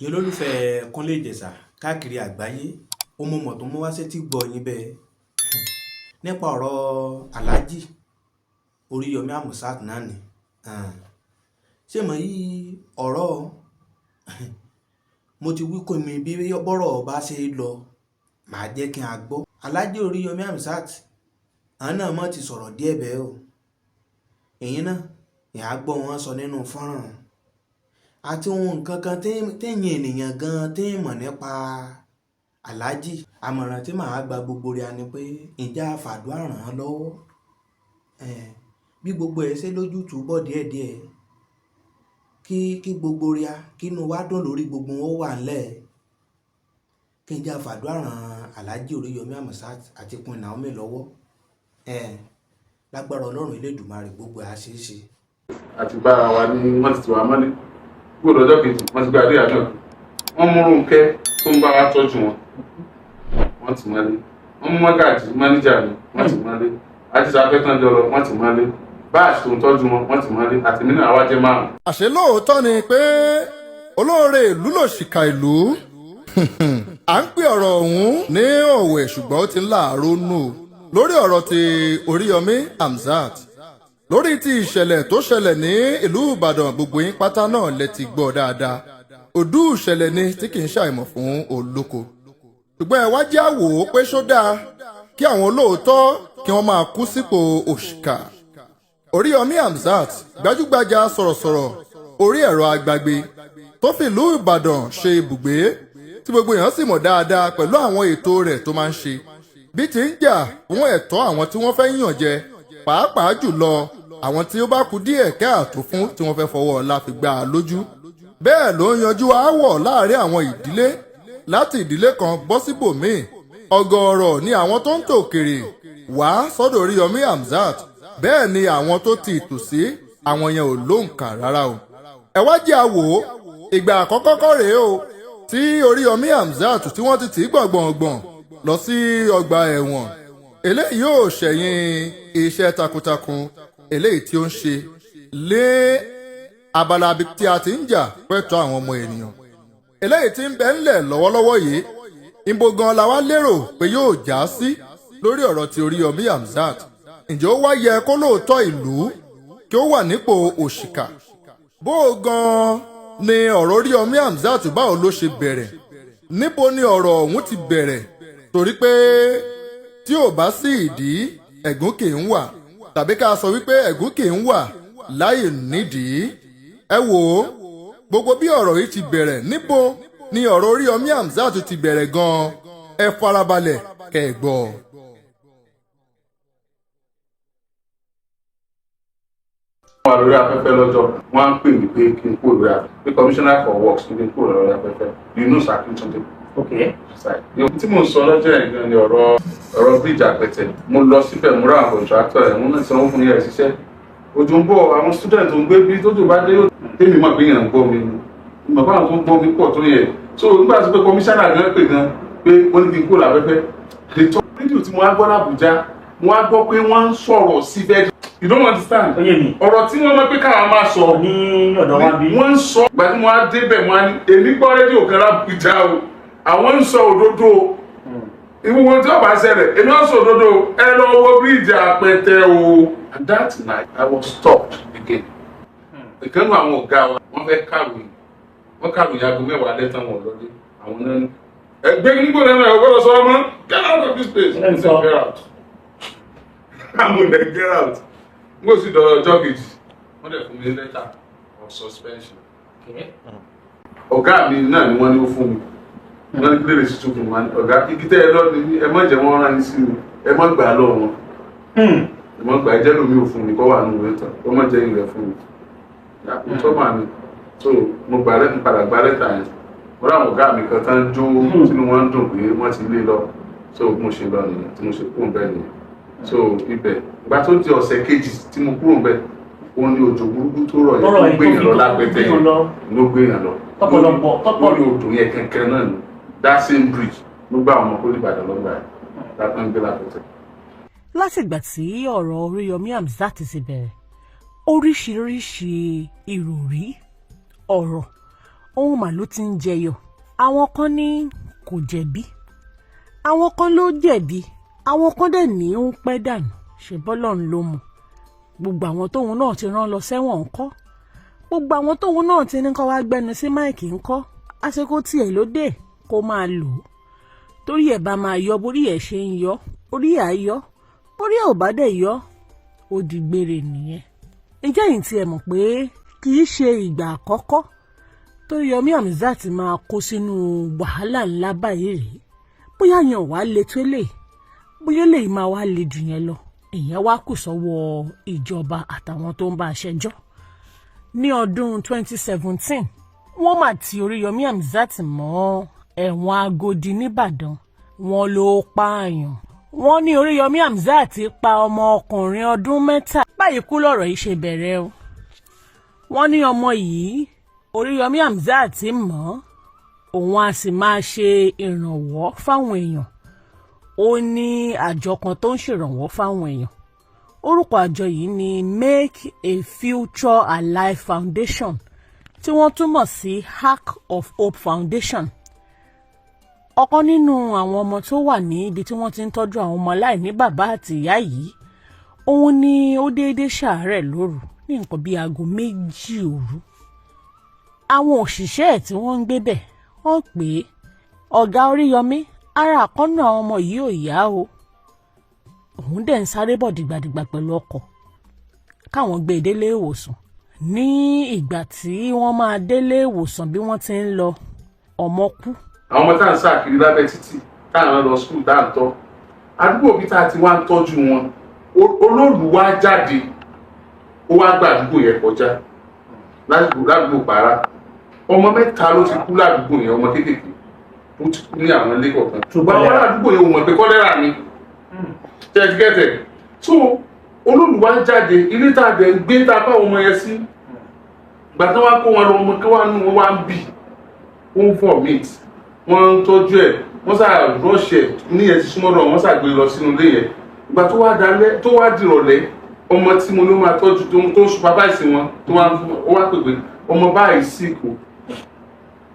Ẹ̀yin olólùfẹ́ Kúnlé Ìjẹ̀ṣà káàkiri àgbáyé, ó mú mọ̀ tó mú wá sétí gbọ́ yín bẹ́ẹ̀ nípa ọ̀rọ̀ Alhaji Oríyọmí Hamzat náà ni. Ṣé mọ̀ yí ọ̀rọ̀ mo ti wí kó mi bí bọ́rọ̀ bá ṣe lọ, màá jẹ́ kí a gbọ́. Alhaji Oríyọmí Hamzat, àwọn náà mọ̀ ti sọ̀rọ̀ díẹ̀ bẹ́ẹ̀ o. Ẹ̀yin náà, ìyá gbọ́ wọn sọ nínú fọ́nrán àti ohun nǹkan kan téèyàn ènìyàn gan téèyàn mọ̀ nípa Alhaji. Àmọ̀ràn tí màá gba gbogbo rẹ̀ ni pé ǹjẹ́ a fàdúrà ràn án lọ́wọ́? Bí gbogbo ẹ̀ ṣe lójútùú bọ̀ díẹ̀díẹ̀, kí gbogbo rẹ̀ kínú wa dùn lórí gbogbo wọn ó wà ńlẹ̀. Kí ǹjẹ́ a fàdúrà ràn Alhaji Oríyọmí Hamzat àti Queen Naomi lọ́wọ́? Lágbára Ọlọ́run Elédùmarè, gbogbo ẹ̀ á ṣeé ṣe. Àti bára wa ní wọ́n ti tì wá mọ́lé. Kúrò lọ́jọ́ kejì, wọ́n ti gba àdéhà náà. Wọ́n mú Rónkẹ́ tó ń bá wa tọ́jú wọn, wọ́n ti mọ́lé. Wọ́n mú Mọ́gàjì, máníjà mi, wọ́n ti mọ́lé. Ajísafẹ́ tán jọ lọ, wọ́n ti mọ́lé. Báàsì tó ń tọ́jú wọn, wọ́n ti mọ́lé. Àtìmí náà wá jẹ́ márùn. Àṣé lóòótọ́ ni pé olóore ìlú lòṣìkà ìlú. À ń pè ọ̀rọ̀ ọ̀hún ní ọ̀wẹ̀, ṣùgbọ́n ó ti ń láàárọ̀ nù lórí ọ̀rọ̀ ti Oríyọmí Hamzat, lórí ti ìṣẹ̀lẹ̀ tó ṣẹlẹ̀ ní ìlú Ìbàdàn. Gbogbo yín pátá náà lẹ ti gbọ́ dáadáa. Òdú ìṣẹ̀lẹ̀ ni tí kì í ṣàìmọ̀ fún olóko, ṣùgbọ́n ẹ wá jẹ́ àwò pé ṣó dáa kí àwọn olóòótọ́ kí wọ́n máa kú sípò òṣìkà? Oríyọmí Hamzat, gbajúgbajà sọ̀rọ̀sọ̀rọ̀ orí ẹ̀rọ agbagbe tó fi ìlú Ìbàdàn ṣe ibùgbé, tí gbogbo èèyàn sì mọ̀ dáadáa pẹ̀lú àwọn ètò rẹ̀ tó máa ń ṣe, bí ti ń jà fún ẹ̀tọ́ àwọn tí wọ́n fẹ́ yàn jẹ, pàápàá jùlọ àwọn tí ó bá kú díẹ̀ káàtó fún, tí wọ́n fẹ́ fọwọ́ ọlá fi gbá a lójú. Bẹ́ẹ̀ ló ń yanjú aáwọ̀ láàrin àwọn ìdílé, láti ìdílé kan bọ́ síbòmíì. Ọ̀gọ̀ọ̀rọ̀ ni àwọn tó ń tòkèrè wá sọ́dọ̀ Oríyọmí Hamzat, bẹ́ẹ̀ ni àwọn tó ti ìtòsí àwọn yẹn ò lóǹkà rárá o. Ẹ wá jẹ́ àwò, ìgbà àkọ́kọ́ kọ́ rèé o tí Oríyọmí Hamzat tí wọ́n ti tì í gbọ̀ngbọ̀ngbọ̀n lọ sí ọgbà ẹ̀wọ̀n. Eléyìí ò ṣẹ̀yìn iṣẹ́ takuntakun eléyìí tí ó ń ṣe lé abala tí a ti ń jà pẹ̀tọ́ àwọn ọmọ ènìyàn. Eléyìí tí ń bẹ ńlẹ̀ lọ́wọ́lọ́wọ́ yìí, ibo gan la wá lérò pé yóò já sí lórí ọ̀rọ̀ ti Oríyọmí Hamzat? Ǹjẹ́ ó wá yẹ kó lóòótọ́ ìlú kí ó wà nípò òṣìkà? Bó o gan ni ọ̀rọ̀ Oríyọmí Hamzat, báwo ló ṣe bẹ̀rẹ̀? Níbo ni ọ̀rọ̀ ọ̀hún ti bẹ̀rẹ̀? Torí pé tí ò bá sí ìdí, ẹ̀gún kì í wà, tàbí ká sọ wípé ẹ̀gún kì í wà láì nídìí. Ẹ wò ó, gbogbo bí ọ̀rọ̀ yìí ti bẹ̀rẹ̀, níbo ni ọ̀rọ̀ Oríyọmí Hamzat ti bẹ̀rẹ̀ gan-an? Ẹ farabalẹ̀ kẹ́ ẹ gbọ́. Wọ́n wà lórí afẹ́fẹ́ lọ́jọ́, wọ́n á ń pè mí pé kí n kúrò lórí afẹ́fẹ́, pé commissioner for works ní kí n kúrò lórí afẹ́fẹ́. You know Sir Akintunde. Tí mò ń sọ lọ́jọ́ yẹn gan ni ọ̀rọ̀ bíríìjì Àpẹtẹ. Mo lọ síbẹ̀, mo rà àwọn contractor ẹ̀, mo náà sanwó fún yẹn ṣiṣẹ́. Òjò ń bọ̀, àwọn student tó ń gbé bí tójò bá dé, tèmi mọ̀ pé yẹn ń gbọ́ mi, mọ̀ pé àwọn tó ń gbọ́ mi pọ̀ tó yẹ. So nígbà tí pé commissioner gan pè gan pé wọ́n ní kí n kúrò láfẹ́fẹ́, the top rédíò tí mo wá gbọ́ l'Àbújá, mo wá gbọ́ pé wọ́n ń sọ̀rọ̀ sí fẹ́. You don't understand. Ó yé mi. Ọ̀rọ̀ tí wọ́n mọ̀ pé káwọn máa sọ ní ọ̀dọ̀ wa bí. Wọ́n ń sọ. Ìgbà tí mo wá débẹ̀, mo wá ní èmi gbọ́ rédíò kan l'Àbújá o, àwọn ń sọ òdodo ìwúwo tí ó bá ṣẹlẹ̀, èmi ń sọ òdodo, ẹ lọ wo bíríìjì Àpẹtẹ o. And that night I was stopped again. Ìkànnì àwọn ọ̀gá wa, wọ́n fẹ́ kàwé, wọ́n kàwé aago 10 lẹ́tàn, wọn lọ́dẹ. Àwọn náà ní ẹgbẹ́ nígbò náà ẹ gbọ́dọ̀ sọ ọmọ, get out of this place. Ẹ I said, "Get out." I'm gonna get out. N kò sì dọ̀ ọjọ́ kejì, wọ́n dẹ̀ fún mi ní letter of suspension. Ọ̀gá mi náà ni wọ́n ní ó fún mi, wọ́n ní kílèrè sí tún fún mi. Ọ̀gá igi tẹ́ ẹ lọ ní, ẹ má jẹ́ wọ́n rán yín sí mi, ẹ má gbà á lọ wọn, ẹ má gbà á, jẹ́ lómi ò fún mi kọ́ wà nù ìwé tán, ó má jẹ́ ìrẹ̀ fún mi tó mà ní. So mo gbà lẹ́, padà gba lẹ́tà yẹn. Mo ráwọn ọ̀gá mi kan tán jó, tínú wọn ń dùn pé wọ́n ti lé lọ. So mo ṣe lọ nìyẹn, tí mo ṣe kúrò bẹ́ẹ̀ nìyẹn. So ibẹ̀, ìgbà tó di ọ̀sẹ̀ kejì tí mo kúrò bẹ́ẹ̀, ó ní òjò burúkú tó rọ̀ yẹn Tó rọ̀ tó yẹn gbé tó yẹn fi lọ tó lápẹtẹ gbé yẹn yẹn lọ. Ló gbé yẹn lọ Tọ́pọ̀lọpọ̀ lórí odò yẹn kankan náà ni. That same bridge ló gbá àwọn ọmọ kó Ìbàdàn lọ́gbà yẹn látọ̀ ń gbé lápẹtẹ. Látìgbà tí ọ̀rọ̀ Oríyọmí Hamzat ti bẹ̀rẹ̀, oríṣiríṣi ìròrí ọ̀rọ̀ Ohun mà ló ti ń jẹyọ. Àwọn kan ní kò jẹ̀bi, àwọn kan ló jẹ̀bi, àwọn kan dẹ̀ ní ó ń pẹ́ dànù. Ṣe bọ́lọ́run ló mọ̀. Gbogbo àwọn tóun náà ti rán lọ sẹ́wọ̀n ńkọ́? Gbogbo àwọn tóun náà ti ní kó wá gbẹnu sí mic ńkọ́? Àsìkò tiẹ̀ ló dé, kó máa lò ó. Torí ẹ̀ bá máa yọ, borí ẹ̀ ṣe ń yọ, orí ẹ̀ á yọ. Borí ẹ̀ ò bá dẹ̀ yọ, ó di gbére nìyẹn. Ǹjẹ́ yìí tí ẹ mọ̀ pé kì í ṣe ìgbà àkọ́kọ́ tó Yomi Hamzat máa kó sínú wàhálà ńlá báyìí rèé? Bóyá yẹn ò wá le tó lè, bóyá lè máa wá le jù yẹn lọ, ìyẹn wá kù sọ́wọ́ ìjọba àtàwọn tó ń bá a ṣẹjọ́. Ní ọdún 2017, wọ́n mà ti Oríyọmí Hamzat mọ́ ẹ̀wọ̀n Agodi nìbàdàn. Wọ́n ló pààyàn. Wọ́n ní Oríyọmí Hamzat pa ọmọ ọkùnrin ọdún 3. Báyìí kú lọ̀rọ̀ yìí ṣe bẹ̀rẹ̀ o. Wọ́n ní ọmọ yìí, Oríyọmí Hamzat mọ̀, òun a sì máa ṣe ìrànwọ́ fáwọn èèyàn. Ó ní àjọ kan tó ń ṣèrànwọ́ fáwọn èèyàn. Orúkọ àjọ yìí ní Make a Future Alive Foundation, tí wọ́n túmọ̀ sí Ark of Hope Foundation. Ọ̀kan nínú àwọn ọmọ tó wà ní ibi tí wọ́n ti ń tọ́jú àwọn ọmọ aláìní bàbá àti ìyá yìí, òun ni ó déédéé ṣàárẹ̀ lóru ní nǹkan bíi aago 2 òru. Àwọn òṣìṣẹ́ ẹ̀ tí wọ́n ń gbé bẹ̀, wọ́n pè é, "Ọ̀gá Oríyọmí, ara àkọ́nù àwọn ọmọ yìí ò yá o." Òun dẹ̀ ń sáré bọ̀ dìgbàdìgbà pẹ̀lú ọkọ̀ káwọn gbé e délé ìwòsàn. Ní ìgbà tí wọ́n máa délé ìwòsàn, bí wọ́n ti ń lọ, ọmọ kú. Àwọn ọmọ tá à ń sá kiri lábẹ́ títì, tá à ń lọ school, tá à ń tọ́ àdúgbò bí tá a ti wá ń tọ́jú wọn, olóòlù wá jáde, ó wá gba àdúgbò yẹn kọjá ládùúgbò pàrà. Ọmọ mẹ́ta ló ti kú ládùúgbò yẹn, ọmọ kéékèèké ó ti kú ní àwọn ilé kọ̀ọ̀kan, ṣùgbọ́n àwọn ládùúgbò yẹn ò mọ̀ pé kọ́lẹ́rà ni tẹ́tíkẹ́tẹ̀. So olóòlù wá jáde, ilé tá a dẹ̀ ń gbé, tá a bá àwọn ọmọ yẹn sí, gbà tí wọ́n kó wọn lọ, ọmọ kí wọ́n nù wọ́n wá ń bì, ó ń vomit. Wọ́n ń tọ́jú ẹ̀, wọ́n sà rush ẹ̀ ní ẹ̀ ti súnmọ́ lọ, wọ́n sà gbé lọ sínú ilé yẹn. Ìgbà tó wá dalẹ́, tó wá dìrọ̀lẹ́, ọmọ tí mo ní ó máa tọ́jú, tó ń supervise wọn, tó wá ó wá pè pé ọmọ báyìí sick o.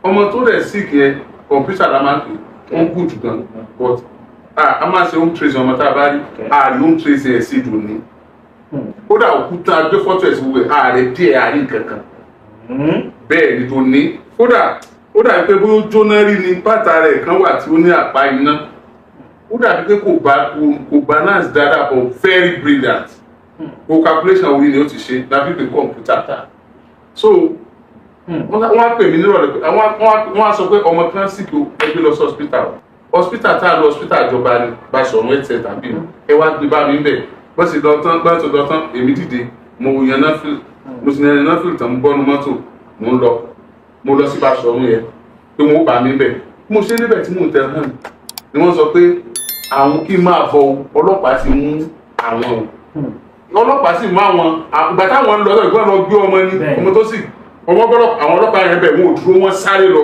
Ọmọ tó dẹ̀ sick yẹn, kọ̀ǹpútà la máa ń pè, ó ń gùn jù gan, but a máa ṣe home tracing ọmọ tá a bá rí. Ààrẹ home tracing ẹ̀ sí dùn ní kódà òkúta gbé fọ́tò ẹ̀ sí gbogbo ẹ̀, ààrẹ díẹ̀ àárín kankan bẹ́ẹ̀ ni tó ní. Kódà ó dàbí pé bóyá ó jóná rí ni, bàtà rẹ̀ kan wà tí ó ní àpá iná. Ó dàbí pé kò balance dáadáa, but very brilliant. Kò calculation orí ni ó ti ṣe lábí pé kọ̀ǹpútà. So wọ́n á pè mí nírọ̀lẹ́ pé wọ́n á sọ pé ọmọ kan sì kí ẹ gbé lọ sí hospital. Hospital tá a lọ, hospital ìjọba ni, Basọ̀run Health Center bí ẹ wá gbé bá mi bẹ̀. Bọ́n sì lọ tán, bọ́n sì lọ tán, èmi dìde, mo yan náfìlì, mo sì yan náfìlì tán, mo bọ́nu mọ́tò, mo ń lọ, mo lọ sí Basọ̀run yẹn pé wọ́n bá mi bẹ̀. Mo ṣe níbẹ̀ tí mò ń tẹ hàn ni wọ́n sọ pé àwọn kí n máa bọ, ọlọ́pàá ti mú àwọn o. Ọlọ́pàá sì mú àwọn ìgbà táwọn ń lọ, ìgbọ́n lọ gbé ọmọ ní ọmọ tó sì ọmọ gbọ́dọ̀. Àwọn ọlọ́pàá yẹn bẹ̀, wọn ò dúró, wọ́n sáré lọ.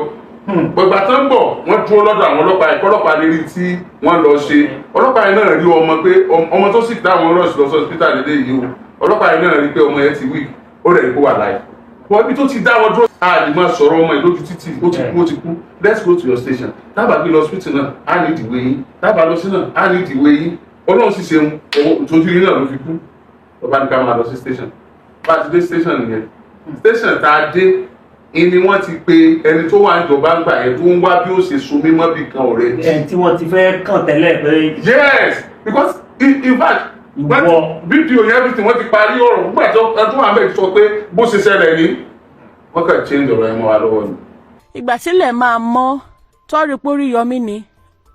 Gbọ̀gbà tó ń bọ̀, wọ́n dúró lọ́dọ̀ àwọn ọlọ́pàá yẹn, kọ́lọ́pàá lè rí tí wọ́n lọ ṣe. Ọlọ́pàá yẹn náà rí ọmọ pé ọmọ tó sì dáwọn rush lọ sí hospital lélẹ́ yìí o. Ọlọ́pàá yẹn náà rí pé ọmọ yẹn ti weak, ó rẹ̀ kó wà láì wọ́n ibi tó ti dá wọn dúró. A lè máa sọ̀rọ̀ ọmọ yìí lójú títì, ó ti kú, ó ti kú. Let's go to your station. Tábà gbé lọ hospital náà, á ní ìdìwé yín. Tábà lọ sí náà, á ní ìdìwé yín. Ọlọ́run sì ṣeun, owó tójú yín náà ló fi kú. Ọba ní ká máa lọ sí station. Bá a ti dé station nìyẹn, station tá a dé ni wọ́n ti pe ẹni tó wà níjọba ń gbà yẹn, tó ń wá bí ó ṣe so mímọ́ bí kan ọ̀rẹ́. Ẹ̀ tí wọ́n ti fẹ́ kàn tẹ́lẹ̀ pé. Yes, because in fact Ìwọ. Fídíò yẹn, everything, wọ́n ti parí ọ̀rọ̀ nígbà tó ẹni tó wà bẹ́ẹ̀ sọ pé bó ṣe ṣẹlẹ̀ ní, wọ́n kàn change ọ̀rọ̀ yẹn mọ́ wa lọ́wọ́ ni. Ìgbà tílẹ̀ máa mọ́, tọ́rí póríyọmí ni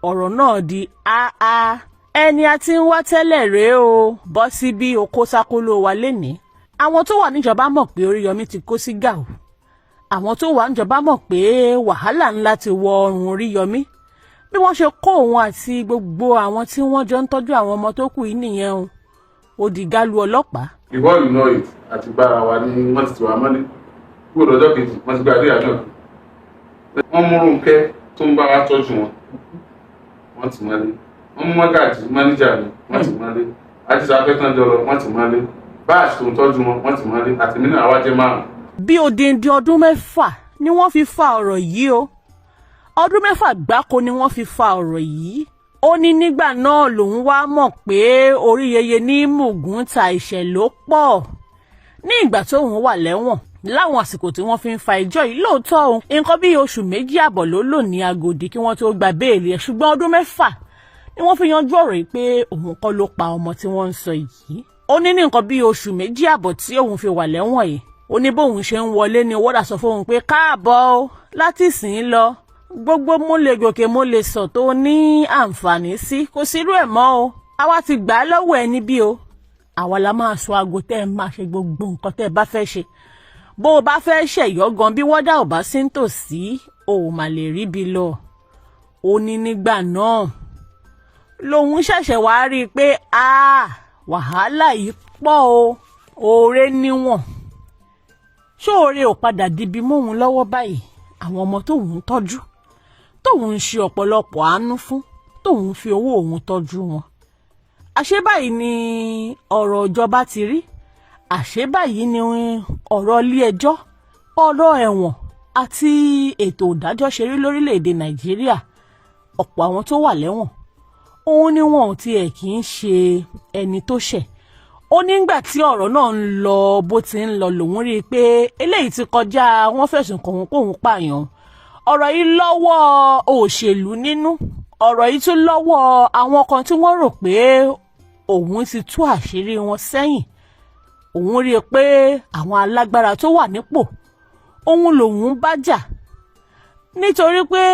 ọ̀rọ̀ náà di áá. Ẹni a ti ń wá tẹ́lẹ̀ rèé o, bọ́ sí bí okó sákóló wa lénìí. Àwọn tó wà níjọba mọ̀ pé Oríyọmí ti kó sí gàù. Àwọn tó wà níjọba mọ̀ pé wàhálà ńlá ti wọ ọrùn Oríyọmí. Bí wọ́n ṣe kó òun àti gbogbo àwọn tí wọ́n jọ ń tọ́jú àwọn ọmọ tó kù yìí nìyẹn o. Ó di gálu ọlọ́pàá. Before you know it, àti gbára wa ní wọ́n ti tì wá mọ́lé. Kúrò lọ́jọ́ kejì, wọ́n ti gba àdéhà náà. Wọ́n mú Rónkẹ́ tó ń bá wa tọ́jú wọn, wọ́n ti mọ́lé. Wọ́n mú Mọ́gàjì, máníjà mi, wọ́n ti mọ́lé. Ajísafẹ́ tán jọ lọ, wọ́n ti mọ́lé. Báàsì tó ń tọ́jú wọn, wọ́n ti mọ́lé. Àtẹ̀mí náà wá jẹ́ márùn. Bí odindi ọdún 6 ni wọ́n fi fa ọ̀rọ̀ yìí o. Ọdún 6 gbáko ni wọ́n fi fa ọ̀rọ̀ yìí. Ó ní nígbà náà lòun wá mọ̀ pé Oríyeye ní mùgún ta ìṣẹ̀ ló pọ̀. Ní ìgbà tóun wà lẹ́wọ̀n láwọn àsìkò tí wọ́n fi ń fa ẹjọ́ yìí, lóòótọ́ òun nǹkan bíi oṣù 2.5 ló lò ní Agòdì kí wọ́n tó gba béèlì ẹ̀, ṣùgbọ́n ọdún 6 ni wọ́n fi yanjú ọ̀rọ̀ yìí pé òun kọ́ ló pa ọmọ tí wọ́n ń sọ yìí. Ó ní ní nǹkan bíi oṣù 2.5 tí òun fi wà lẹ́wọ̀n yìí, ó ní bóun ṣe ń wọlé ni wọ́dà sọ fóun pé káàbọ̀ o, láti sìn lọ gbogbo mo lè gòkè mo lè sọ tó ní àǹfààní sí, kò sírú ẹ̀ mọ́ o, àwa ti gbà á lọ́wọ́ ẹ níbí o, àwa la máa sọ aago tẹ́ ẹ máa ṣe gbogbo nǹkan tẹ́ ẹ bá fẹ́ ṣe. Bó o bá fẹ́ ṣẹ̀yọ́ gan, bí wọ́dà ò bá sí nítòsí, o ò mà lè ríbi lọ. Ó ní nígbà náà lòun ṣẹ̀ṣẹ̀ wá rí i pé wàhálà yìí pọ̀ o, oore níwọ̀n. Ṣóore ò padà dibi móhun lọ́wọ́ báyìí? Àwọn ọmọ tóun ń tọ́jú, tóun ń ṣe ọ̀pọ̀lọpọ̀ àánú fún, tóun fi owó òun tọ́jú wọn. Àṣé báyìí ni ọ̀rọ̀ ìjọba ti rí? Àṣé báyìí ni ọ̀rọ̀ ilé ẹjọ́, ọ̀rọ̀ ẹ̀wọ̀n àti ètò ìdájọ́ ṣe rí lórílẹ̀‐èdè Nàìjíríà? Ọ̀pọ̀ àwọn tó wà lẹ́wọ̀n òun ni wọn ò tiẹ̀ kì í ṣe ẹni tó ṣẹ̀. Ó nígbà tí ọ̀rọ̀ náà ń lọ bó ti ń lọ, lòun rí i pé eléyìí ti kọjá wọ́n fẹ̀sùn kàn òun kóun pààyàn. Ọ̀rọ̀ yìí lọ́wọ́ òṣèlú nínú, ọ̀rọ̀ yìí tún lọ́wọ́ àwọn kan tí wọ́n rò pé òun ti tú àṣírí wọn sẹ́yìn. Òun rí i pé àwọn alágbára tó wà nípò òun lòun bá jà, nítorí pé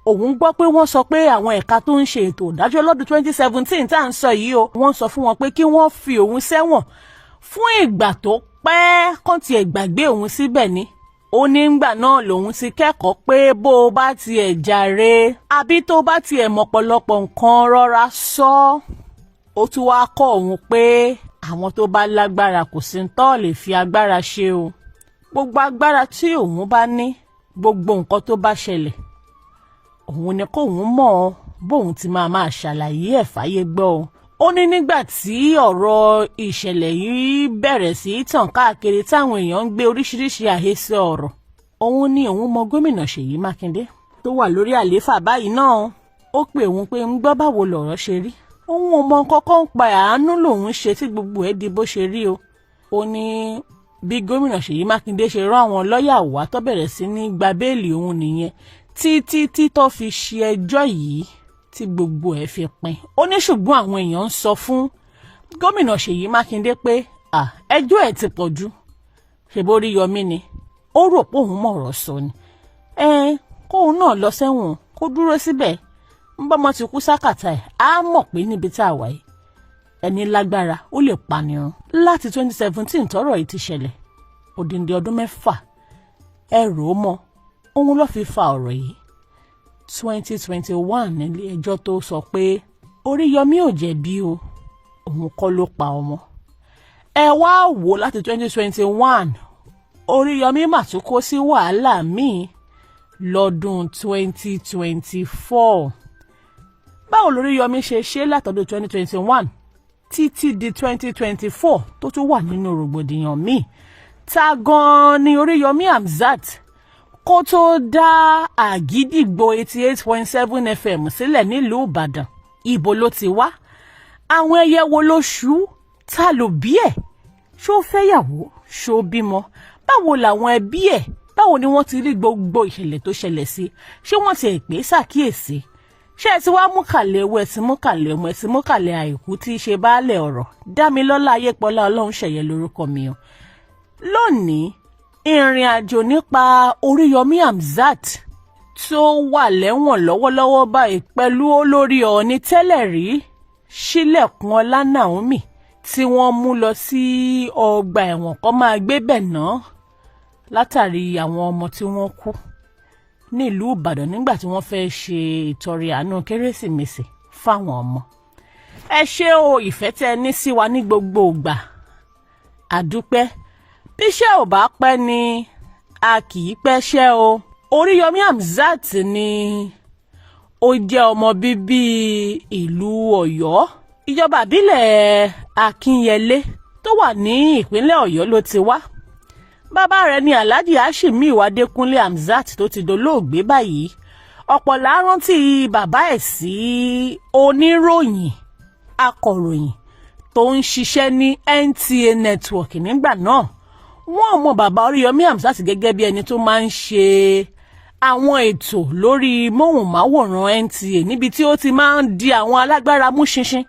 òun gbọ́ pé wọ́n sọ pé àwọn ẹ̀ka tó ń ṣe ètò ìdájọ́ lọ́dún 2017 tá à ń sọ yìí o, wọ́n sọ fún wọn pé kí wọ́n fi òun sẹ́wọ̀n fún ìgbà tó pẹ́, kán tiẹ̀ gbàgbé òun síbẹ̀ ni. Ó ní ngbà náà lòun ti kẹ́kọ̀ọ́ pé bó o bá tiẹ̀ jàre àbí tó bá tiẹ̀ mọ̀pọ̀lọpọ̀ nǹkan, rọra sọ. Ó tún wá kọ́ òun pé àwọn tó bá lágbára kò sí ń tọ́ lè fi agbára ṣe o. Gbogbo agbára tí òun bá ní, gbogbo nǹkan tó bá ṣẹlẹ̀, òun ni kóun mọ̀ ọ́ bóun ti máa máa ṣàlàyé ẹ̀ fáyé gbọ́ o. Ó ní nígbà tí ọ̀rọ̀ ìṣẹ̀lẹ̀ yìí bẹ̀rẹ̀ sí í tàn káàkiri, táwọn èèyàn ń gbé oríṣiríṣi àhesọ ọ̀rọ̀, òun ni òun mọ gómìnà Ṣèyí Mákindé tó wà lórí àlééfà báyìí náà. Ó pè òun pé ń gbọ́ báwo lọ̀rọ̀ ṣe rí, òun ò mọ kọ́kọ́ ń pa, àánú lòun ṣe tí gbogbo ẹ̀ di bó ṣe rí o. Ó ní bí gómìnà Ṣèyí Mákindé ṣe rán àwọn lọ́ọ̀yà wá tó bẹ̀rẹ̀ sí ní gba béèlì òun nìyẹn, títí tí tó fi ṣe ẹjọ́ yìí tí gbogbo ẹ̀ fi pin. Ó ní ṣùgbọ́n àwọn èèyàn ń sọ fún gómìnà Ṣèyí Mákindé pé ẹjọ́ ẹ̀ ti pọ̀ jù, ṣèbó Oríyọmí ni ó rò pé òun mọ̀rọ̀ sọ ni, kóun náà lọ sẹ́wọ̀n kó dúró síbẹ̀, ń bọ́mọ ti kú sákàtà ẹ̀, á mọ̀ pé níbi tá a wà yìí ẹni lágbára ó lè panirun. Láti 2017 tọ́rọ̀ yìí ti ṣẹlẹ̀, odindi ọdún 6, ẹ rò ó mọ́, òun ló fi fa ọ̀rọ̀ yìí. 2021 nílé ẹjọ́ tó sọ pé Oríyọmí ò jẹ̀bi o, òun kọ́ ló pa ọmọ. Ẹ wá wò, láti 2021 Oríyọmí mà tún kó sí wàhálà míì lọ́dún 2024. Báwo lóríyọmí ṣe ṣe látọdún 2021 títí di 2024 tó tún wà nínú rògbòdìyàn míì? Ta gan-an ni Oríyọmí Hamzat kó tó dá Àgídìgbò 88.7 FM sílẹ̀ nílùú Ìbàdàn? Ibo ló ti wá? Àwọn ẹyẹ wo ló ṣú? Ta ló bí ẹ̀? Ṣó fẹ́yàwó? Ṣó bímọ? Báwo làwọn ẹbí ẹ̀, báwo ni wọ́n ti rí gbogbo ìṣẹ̀lẹ̀ tó ṣẹlẹ̀ sí? Ṣé wọ́n ti ẹ̀ pé ṣàkíyèsí? Ṣé ẹ ti wá mú kàlẹ̀ ewu, ẹ ti mú kàlẹ̀ ọmọ, ẹ ti mú kàlẹ̀ àìkú tí í ṣe baálẹ̀ ọ̀rọ̀? Dámilọ́lá Ayépọlá Ọlọ́run ṣẹ̀yẹ lórúkọ mi o. Lónìí, ìrìn àjò nípa Oríyọmí Hamzat tó wà lẹ́wọ̀n lọ́wọ́lọ́wọ́ báyìí pẹ̀lú olórí Ọ̀ọ̀ni tẹ́lẹ̀ rí Sílẹ̀kùnọlá Naomi tí wọ́n mú lọ sí ọgbà ẹ̀wọ̀n kó máa gbé bẹ̀ náà látàrí àwọn ọmọ tí wọ́n kú nílùú Ìbàdàn nígbà tí wọ́n fẹ́ ṣe ìtọrẹ àánú Kérésìmesì fáwọn ọmọ. Ẹ ṣé o, ìfẹ́ tẹ́ ẹ ní sí wa ní gbogbo ìgbà, àdúpẹ́. Bíṣẹ́ ò bá pẹ́ ni a kì í pẹ́ṣẹ́ o. Oríyọmí Hamzat ni ó jẹ́ ọmọ bíbí ìlú Ọ̀yọ́, ìjọba ìbílẹ̀ Akínyẹlé tó wà ní ìpínlẹ̀ Ọ̀yọ́ ló ti wá. Bàbá rẹ̀ ni Alhaji Hashimi Adékúnlé Hamzat tó ti dolóògbé báyìí. Ọ̀pọ̀ là ń rántí bàbá ẹ̀ sí oníròyìn, akọ̀ròyìn tó ń ṣiṣẹ́ ní NTA Network nígbà náà. Wọ́n mọ bàbá Oríyọmí Hamzat gẹ́gẹ́ bí ẹni tó máa ń ṣe àwọn ètò lórí móhùnmáwòrán NTA, níbi tí ó ti máa ń di àwọn alágbára mú ṣinṣin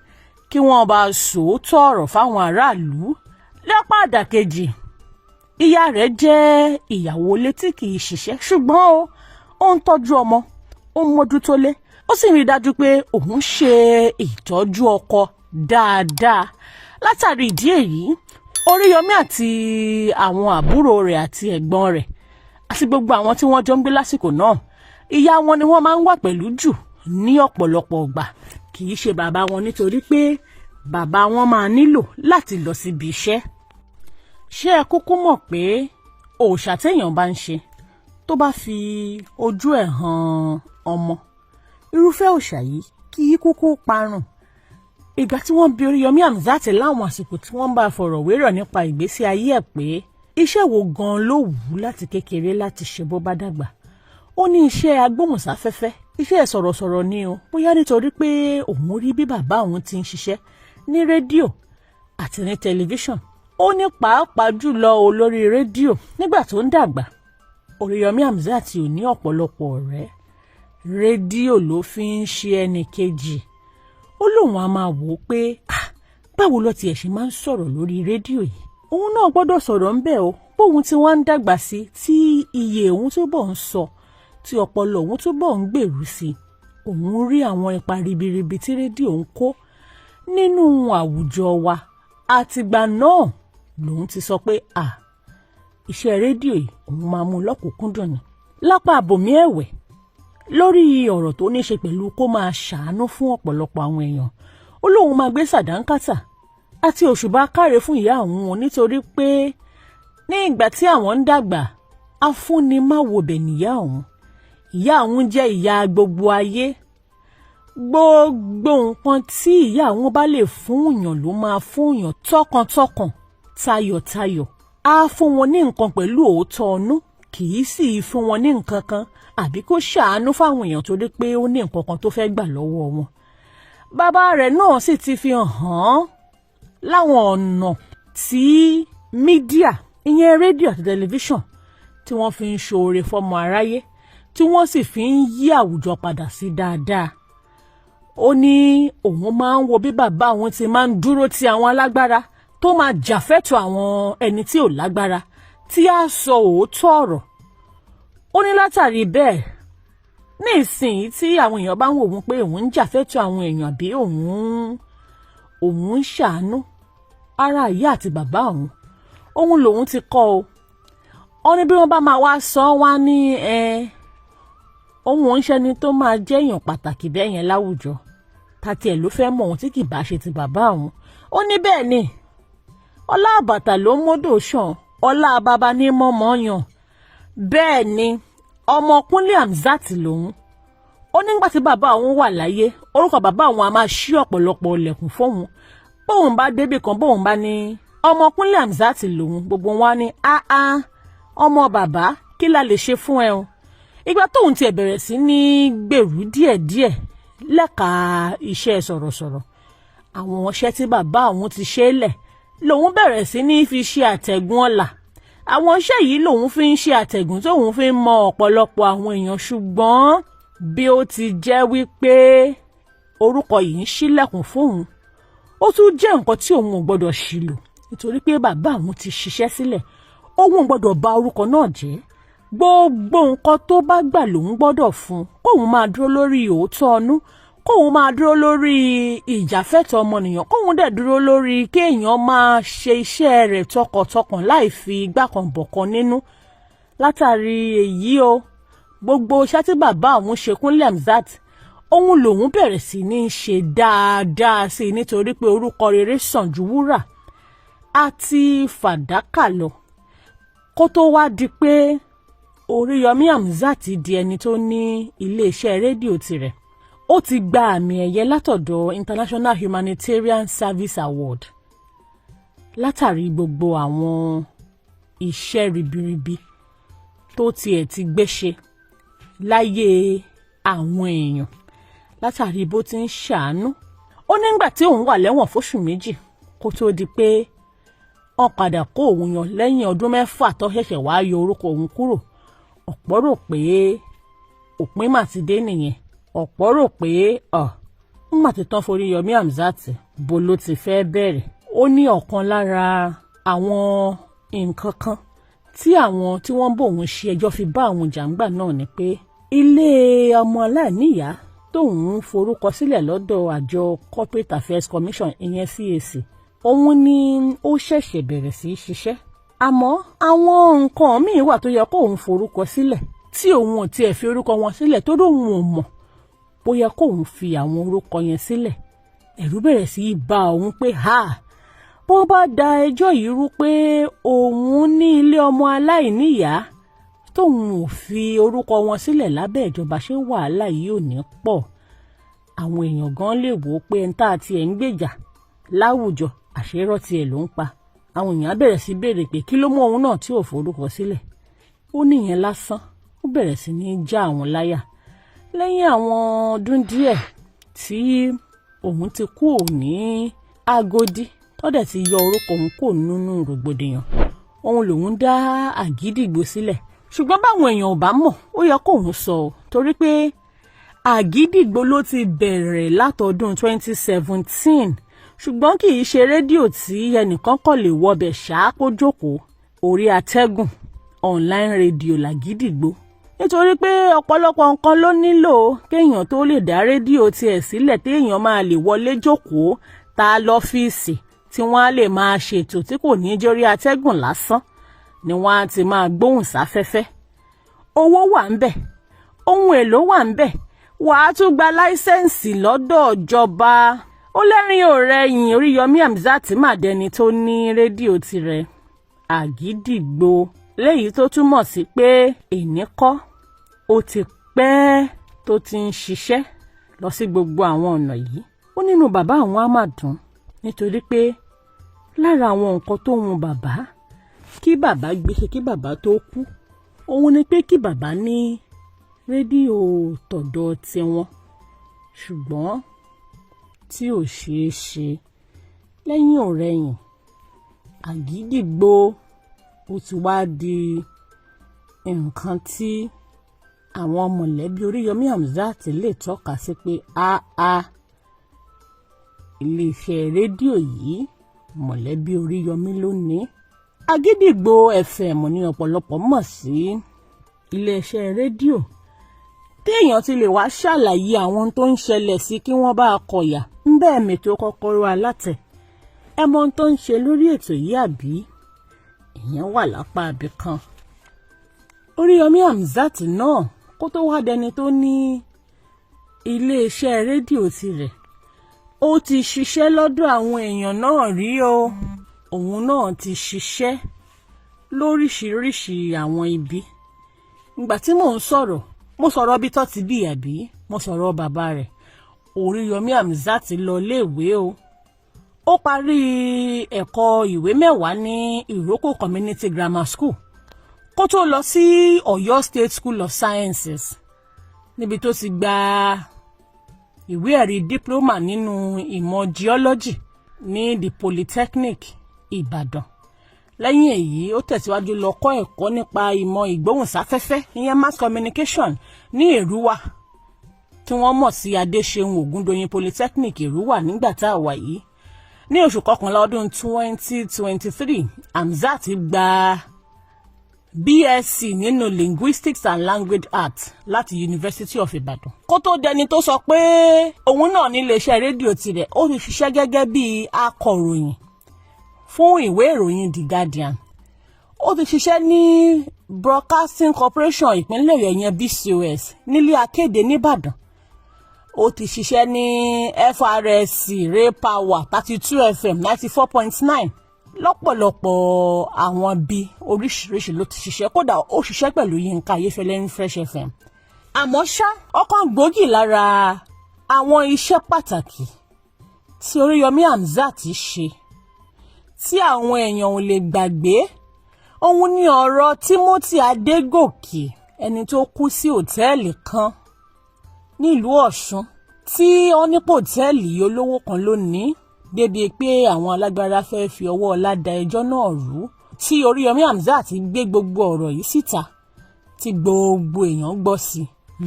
kí wọ́n bá sòótọ́ ọ̀rọ̀ fáwọn aráàlú. Lọ́pọ̀ àdàkejì, ìyá rẹ̀ jẹ́ ìyàwó ilé tí kì í ṣiṣẹ́, ṣùgbọ́n ó ń tọ́jú ọmọ, ó ń mójútó lé, ó sì rí i dájú pé òun ṣe ìtọ́jú ọkọ dáadáa. Látàrí ìdí èyí, Oríyọmí àti àwọn àbúrò rẹ̀ àti ẹ̀gbọ́n rẹ̀ àti gbogbo àwọn tí wọ́n jọ ń gbé lásìkò náà, ìyá wọn ni wọ́n máa ń wà pẹ̀lú jù ní ọ̀pọ̀lọpọ̀ ọgbà, kì í ṣe bàbá wọn, nítorí pé bàbá wọn máa nílò láti lọ síbi iṣẹ́. Ṣé ẹ kúkú mọ̀ pé òòṣà téèyàn bá ń ṣe, tó bá fi ojú ẹ̀ hàn ọmọ, irúfẹ́ òòṣà yìí kì í kúkú parun? Ìgbà tí wọ́n bi Oríyọmí Hamzat láwọn àsìkò tí wọ́n bá fọ̀rọ̀ wérọ̀ nípa ìgbésí ayé ẹ̀ pé iṣẹ́ wo gan-an ló wù ú láti kékeré láti ṣe bó bá dàgbà, ó ní iṣẹ́ agbóhùnsáfẹ́fẹ́, iṣẹ́ sọ̀rọ̀sọ̀rọ̀ ni o. Bóyá nítorí pé òun rí bí bàbá òun ti ń ṣiṣẹ́ ní rédíò àti ní tẹlifíṣàn. Ó ní pàápàá jùlọ o lórí rédíò. Nígbà tó ń dàgbà, Oríyọmí Hamzat ò ní ọ̀pọ̀lọpọ̀ ọ̀rẹ́, rédíò ló fi ń ṣe ẹnì kejì. Ó lóun á máa wò ó pé, "Ah, báwo ló tiẹ̀ ṣe máa ń sọ̀rọ̀ lórí rédíò yìí? Òun náà gbọ́dọ̀ sọ̀rọ̀ ńbẹ̀ o." Bóun tí wọ́n ń dàgbà sí, tí iye òun túbọ̀ ń sọ, tí ọpọlọ òun túbọ̀ ń gbèrú sí, òun rí àwọn ipa ribiribi tí rédíò ń kó nínú àwùjọ wa. Àtìgbà náà lòun ti sọ pé à iṣẹ́ rédíò yìí, òun máa mú lọ́kùnkúndùn ni. Lápá àbòmí ẹ̀wẹ̀, lórí ọ̀rọ̀ tó ní ṣe pẹ̀lú kó máa ṣàánú fún ọ̀pọ̀lọpọ̀ àwọn èèyàn, ó lóun máa gbé sàdánkátà àti òṣùbà káre fún ìyá òun, nítorí pé ní ìgbà tí àwọn ń dàgbà, afúnimáwòbẹ̀ níyà òun. Ìyá òun jẹ́ ìyá gbogbo ayé. Gbogbo nǹkan tí ìyá òun bá lè fún èèyàn ló máa fún èèyàn, tọkàntọkàn, tayọ̀tayọ̀. Á fún wọn ní nǹkan pẹ̀lú òótọ́ ọnú, kì í sì fún wọn ní nǹkan kan àbí kó ṣàánú fáwọn èèyàn torí pé ó ní nǹkan kan tó fẹ́ gbà lọ́wọ́ wọn. Bàbá rẹ̀ náà sì ti fi hàn án láwọn ọ̀nà tí mídíà, ìyẹn rédíò àti tẹlifíṣàn, tí wọ́n fi ń ṣoore fọ́mọ aráyé, tí wọ́n sì fi ń yí àwùjọ padà sí dáadáa. Ó ní òun máa ń wo bí bàbá òun ti máa ń dúró ti àwọn alágbára, tó máa jàfẹ́tọ̀ àwọn ẹni tí ò lágbára, tí á sọ òótọ́ ọ̀rọ̀. Ó ní látàrí bẹ́ẹ̀, ní ìsinyìí tí àwọn èèyàn bá ń wò wọ́n pé òun ń jàfẹ́tọ̀ àwọn èèyàn àbí òun ń ṣàánú ara ìyá àti bàbá òun, òun lòun ti kọ́ o. Ó ní bí wọ́n bá máa wá sọ wá ní ẹ, òun ò ń ṣẹni tó máa jẹ́ èèyàn pàtàkì bẹ́ẹ̀ yẹn láwùjọ, tàti ẹ̀ ló fẹ́ mọ̀ òun tí kì bá ṣe ti bàbá òun. Ó ní bẹ́ẹ̀ ni, ọlá àbàtà ló ń mọ́dò ṣàn, ọlá bàbá ní mọ́mọ́ yàn. Bẹ́ẹ̀ ni ọmọ Kúnlé Hamzat lòun. Ó nígbà tí bàbá òun wà láyé, orúkọ bàbá òun a máa ṣí ọ̀pọ̀lọpọ̀ ilẹ̀kùn fóun. Bóun bá débì kan, bóun bá ní ọmọ Kúnlé Hamzat lòun, gbogbo wọn á ní, "Áá, ọmọ bàbá, kí la lè ṣe fún ẹ o?" Ìgbà tóun tiẹ̀ bẹ̀rẹ̀ sí ní gbèrú díẹ̀díẹ̀ lẹ́ka iṣẹ́ sọ̀rọ̀sọ̀rọ̀, àwọn iṣẹ́ tí bàbá òun ti ṣe é lẹ̀ lòun bẹ̀rẹ̀ sí ní fi ṣe àtẹ̀gùn ọ̀la. Àwọn iṣẹ́ yìí lòun fi ń ṣe àtẹ̀gùn tóun fi ń mọ ọ̀pọ̀lọpọ̀ àwọn èèyàn. Ṣùgbọ́n bí ó ti jẹ́ wípé orúkọ yìí ń ṣílẹ̀kùn fóun, ó tún jẹ́ nǹkan tí òun ò gbọ́dọ̀ ṣìlò, nítorí pé bàbá òun ti ṣiṣẹ́ sílẹ̀. Òun ò gbọ́dọ̀ bà orúkọ náà jẹ́. Gbogbo nǹkan tó bá gbà lòun gbọ́dọ̀ fún, kóun máa dúró lórí òótọ́ ọnú, kóun máa dúró lórí ìjàfẹ́tọ̀ọ́ ọmọnìyàn, kóun dẹ̀ dúró lórí kéèyàn máa ṣe iṣẹ́ rẹ̀ tọkàntọkàn láì fi igbá kan bọ̀kan nínú. Látàrí èyí o, gbogbo iṣẹ́ tí bàbá òun ṣe, Kúnlé Hamzat, òun lòun bẹ̀rẹ̀ sí ní ṣe dáadáa sí i, nítorí pé orúkọ rere sàn ju wúrà àti fàdákà lọ. Kó tó wá di pé Oríyọmí Hamzat di ẹni tó ní iléeṣẹ́ rédíò tirẹ̀, ó ti gba àmì ẹ̀yẹ látọ̀dọ̀ International Humanitarian Service Award látàrí gbogbo àwọn Iṣẹ́ ribiribi tó tiẹ̀ ti gbé ṣe láyé àwọn èèyàn látàrí bó ti ń ṣàánú. Ó nígbà tí òun wà lẹ́wọ̀n fóṣù 2 kó tó di pé wọ́n padà kó òun yan lẹ́yìn ọdún 6 tó ṣẹ̀ṣẹ̀ wá yọ orúkọ òun kúrò. Ọ̀pọ̀ rò pé òpin mà ti dé nìyẹn. Ọ̀pọ̀ rò pé ọ̀ ńgbà tí tán f'Oríyọmí Hamzat, bó ló ti fẹ́ bẹ̀rẹ̀. Ó ní ọ̀kan lára àwọn nǹkan kan tí àwọn tí wọ́n ń bò òun ṣe ẹjọ́ fi bá àwọn jàǹgbà náà ni pé ilé ọmọ aláìníyàá tóun ń forúkọ sílẹ̀ lọ́dọ̀ àjọ Corporate Affairs Commission, ìyẹn CAC, òun ni ó ṣẹ̀ṣẹ̀ bẹ̀rẹ̀ sí í ṣiṣẹ́, àmọ́ àwọn nǹkan míì wà tó yẹ kóun forúkọ sílẹ̀ tí òun ò tiẹ̀ fi orúkọ wọn sílẹ̀, tó lóun ò mọ̀ bóyá kóun fi àwọn orúkọ yẹn sílẹ̀. Ẹ̀rù bẹ̀rẹ̀ sí í ba òun pé ha, bó bá da ẹjọ́ yìí rú pé òun ní ilé ọmọ aláìníyàá tóun ò fi orúkọ wọn sílẹ̀ lábẹ́ ìjọba, ṣé wàhálà yìí ò ní pọ̀? Àwọn èèyàn gan lè wò ó pé ẹni tá a tiẹ̀ ń gbèjà láwùjọ, àṣérọ́ tiẹ̀ ló ń pa. Àwọn èèyàn á bẹ̀rẹ̀ sí béèrè pé kí ló mú òun náà tí ò forúkọ sílẹ̀. Ó níyẹn lásán ó bẹ̀rẹ̀ sí ní já àwọn láyà. Lẹ́yìn àwọn ọdún díẹ̀ tí òun ti kú ní Agodi, tọ́dẹ̀ ti yọ orúkọ òun kò nínú rògbòdìyàn, òun lòun dá Àgídìgbò sílẹ̀. Ṣùgbọ́n báwọn èèyàn ò bá mọ̀, ó yẹ kóun sọ ọ́, torí pé Àgídìgbò ló ti bẹ̀rẹ̀ látọdún 2017, ṣùgbọ́n kì í ṣe rédíò tí ẹnìkan kàn lè wọbẹ̀ ṣáá kó jókòó. Orí atẹ́gùn, online radio làgídìgbò, nítorí pé ọ̀pọ̀lọpọ̀ nǹkan ló nílò kéèyàn tó lè dá rédíò tiẹ̀ sílẹ̀, téèyàn máa lè wọlé jókòó ta lọ́fíìsì tí wọ́n á lè máa ṣètò, tí kò ní jórí atẹ́gùn lásán ni wọ́n á ti máa gbóhùn sáfẹ́fẹ́. Owó wà ń bẹ̀, ohun èlò wà ń bẹ̀, wàá tún gba licence lọ́dọ̀ ìjọba. Ó lẹ́rìn ọ̀rẹ́yìn Oríyọmí Hamzat mà dẹni tó ní rédíò tirẹ̀, Àgídìgbò, léyìí tó túmọ̀ sí pé èní kọ́, ó ti pẹ́ tó ti ń ṣiṣẹ́ lọ sí gbogbo àwọn ọ̀nà yìí. Ó nínú bàbá àwọn á máa dùn, nítorí pé lára àwọn nǹkan tó wun bàbá kí bàbá gbé ṣe kí bàbá tó kú, òun ni pé kí bàbá ní rédíò tọ̀dọ̀ tiwọn, ṣùgbọ́n tí ò ṣeé ṣe. Lẹ́yìn ọ̀rẹyìn, Àgídìgbò ó ti wá di nǹkan tí àwọn mọ̀lẹ́bí Oríyọmí Hamzat lè tọ́ka sí pé áá, iléeṣẹ́ rédíò yìí, mọ̀lẹ́bí Oríyọmí ló ní. Àgídìgbò FM ní ọ̀pọ̀lọpọ̀ mọ̀ sí iléeṣẹ́ rédíò téèyàn ti lè wá ṣàlàyé àwọn tó ń ṣẹlẹ̀ sí kí wọ́n bá a kọ̀yà ń bẹ́ẹ̀ mètò kọ́kọ́rọ́ alátẹ̀. Ẹ mọ ohun tó ń ṣe lórí ètò yìí, àbí ìyẹn wà lápá ibì kan. Oríyọmí Hamzat náà, kó tó wá dẹni tó ní iléeṣẹ́ rédíò tirẹ̀, ó ti ṣiṣẹ́ lọ́dọ̀ àwọn èèyàn náà rí o. Òun náà ti ṣiṣẹ́ lóríṣiríṣi àwọn ibi. Ìgbà tí mò ń sọ̀rọ̀, mo sọ̀rọ̀ bí tó ti bí, àbí mo sọ̀rọ̀ bàbá rẹ̀. Oríyọmí Hamzat lọ léèwé o. Ó parí ẹ̀kọ́ ìwé 10 ní Ìrókò Community Grammar School kó tó lọ sí Ọ̀yọ́ State School of Sciences, níbi tó ti gba ìwé ẹ̀rí diploma nínú ìmọ̀ geology ní the Polytechnic Ìbàdàn. Lẹ́yìn èyí, ó tẹ̀síwájú lọ kọ́ ẹ̀kọ́ nípa ìmọ̀ ìgbóhùnsáfẹ́fẹ́, ìyẹn mass communication, ní Èrúwà, tí wọ́n mọ̀ sí Adéṣeun Ògúndòyìn Polytechnic Èrúwà nígbà tá a wà yìí. Ní oṣù kọkànlá ọdún 2023, Hamzat gba BSc nínú Linguistics and Language Arts láti University of Ibadan. Kó tó dẹni tó sọ pé òun náà ní iléeṣẹ́ rédíò tirẹ̀, ó ti ṣiṣẹ́ gẹ́gẹ́ bí akọ̀ròyìn fún ìwé ìròyìn The Guardian. Ó ti ṣiṣẹ́ ní Broadcasting Corporation ìpínlẹ̀ Ọ̀yọ́, yẹn BCOS, nílé akéde nìbàdàn. Ó ti ṣiṣẹ́ ní FRSC, Ray Power, 32 FM 94.9. Lọ́pọ̀lọpọ̀ àwọn bíi oríṣiríṣi ló ti ṣiṣẹ́. Kódà ó ṣiṣẹ́ pẹ̀lú Yínká Ayéfẹ́lẹ́ ní Fresh FM. Àmọ́ ṣá, ọ̀kan gbòógì lára àwọn iṣẹ́ pàtàkì tí Oríyọmí Hamzat ṣe tí àwọn èèyàn ò lè gbàgbé, Òun ni ọ̀rọ̀ Timothy Adégòkè, ẹni tó kú sí òtẹ́ẹ̀lì kan nílùú Ọ̀ṣun, tí wọ́n nípò òtẹ́ẹ̀lì olówó kan ló ní, débi pé àwọn alágbára fẹ́ẹ́ fi ọwọ́ ọlá da ẹjọ́ náà rú, tí Oríyọmí Hamzat gbé gbogbo ọ̀rọ̀ yìí síta, tí gbogbo èèyàn gbọ́ sí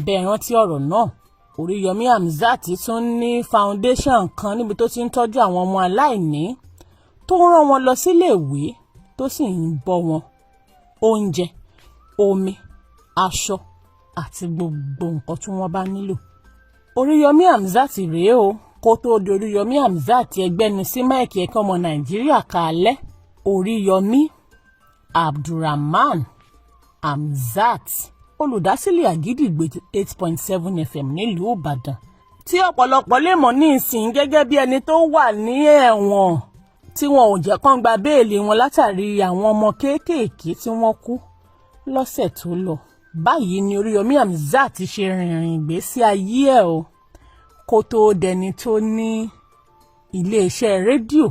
bẹ́ẹ̀. Rántí ọ̀rọ̀ náà? Oríyọmí Hamzat tún ní foundation kan níbi tó ti ń tọ́jú àwọn ọmọ aláìní, tó ń rán wọn lọ síléèwé, tó sì ń bọ́ wọn, oúnjẹ, omi, aṣọ àti gbogbo nǹkan tí wọ́n bá nílò. Oríyọmí Hamzat rèé o. Kó tóó di Oríyọmí Hamzat ẹgbẹ́nu sí mic, ẹ̀ka ọmọ Nàìjíríà kálẹ̀, Oríyọmí Abdulrahman Hamzat, olùdásílẹ̀ Àgídìgbò 8.7 FM nílùú Ìbàdàn, tí ọ̀pọ̀lọpọ̀ lè mọ̀ ní ìsìn gẹ́gẹ́ bí ẹni tó wà ní ẹ̀wọ̀n tí wọn ò jẹ́ kán gba béèlì wọn látàrí àwọn ọmọ kéékèèké tí wọ́n kú lọ́sẹ̀ tó lọ. Báyìí ni Oríyọmí Hamzat ṣe rìnrìn ìgbésí ayé ẹ̀ o, kó tóó dẹni tó ní iléeṣẹ́ rédíò.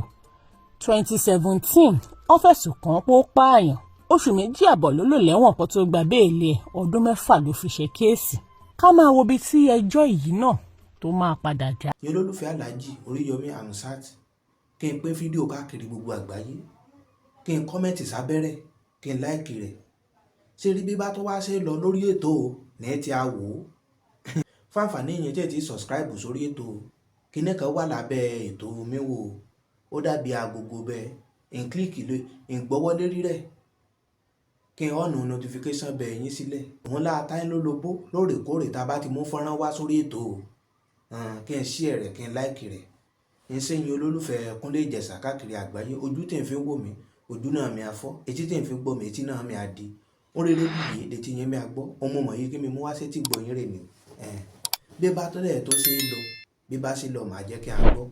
2017, wọ́n fẹ̀sùn kàn án pé ó pààyàn. Oṣù 2.5 ló lò lẹ́wọ̀n kó tó gba béèlì ẹ̀. Ọdún 6 ló fi ṣe case. Ká máa wo ibi tí ẹjọ́ yìí náà tó máa padà já. Ní olólùfẹ́ Alhaji Oríyọmí Hamzat, kí n pín fídíò káàkiri gbogbo àgbáyé, kí n comment sábẹ́rẹ̀, kí n like rẹ̀. Ṣé rí bí bá tó wá ṣe lọ lórí ètò ní tí a wò ó fáǹfààní yẹn, tí ẹ ti subscribe sórí ètò, kíní kan wà lábẹ́ ètò mi wò, ó dàbí agogo bẹ́ẹ̀, ń click lé, ń gbọ́wọ́ lérí rẹ̀, kí n on notification bell yín sílẹ̀. Òun láta ń lólobó lóòrèkóòrè tá a bá ti mú fọ́nrán wá sórí ètò, kí n share rẹ̀, kí n like rẹ̀. Ń sẹ́yìn olólùfẹ́ Kúnlé Ìjẹ̀ṣà káàkiri àgbáyé, ojú tí ń fi wò mí, ojú náà mi á fọ́, etí tí ń fi gbọ́ mi, etí náà mi á di ó rere bìyè létí yín mi á gbọ́. Ọmọ mọ̀ yìí kí mi mú wá sétí gbọ́ yín rè ni. Bí bá tó dẹ̀ tó ṣe é lọ, bí bá ṣe lọ, màá jẹ́ kí a gbọ́.